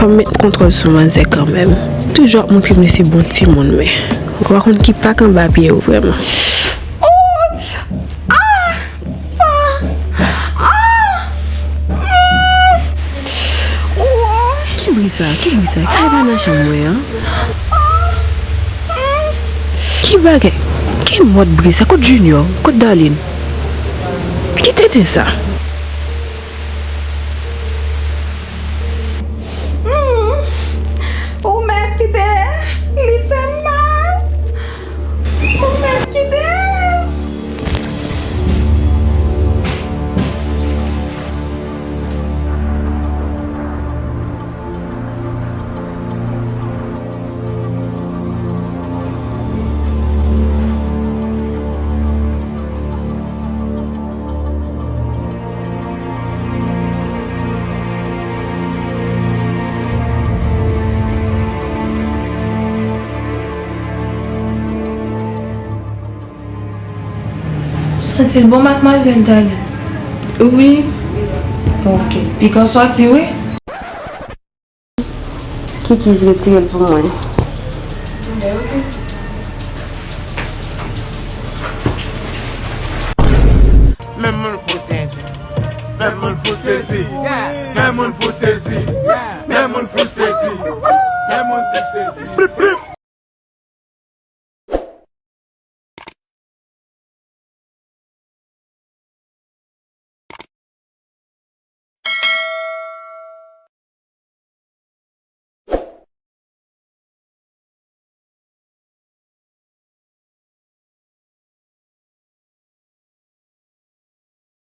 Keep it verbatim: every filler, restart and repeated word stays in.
Fò m met kontwòl sou manzè kanmenm. Toujou ap montre m li se bon timoun, men ou pa konn ki pak anba pye w vrèman. Oh! Ah! Ah! Ah! Mm! Oh! Ki bri sa? Ki bri sa? Sa e pa nan chanm mwen an? Ah! Mm! Ki bagay? Ki mòd bri sa? Kot Junior? Kot Darline? Ki tenten sa? Mm. Ou mèt kite l, li fè m mal. Ou mèt kite l. Ou santi l bon, madmwazèl Darline? Wi. Ok. Pikan sòti, wi. Kikiz retire l pou mwen. Men moun fou sezi. Men moun fou sezi. Men moun fou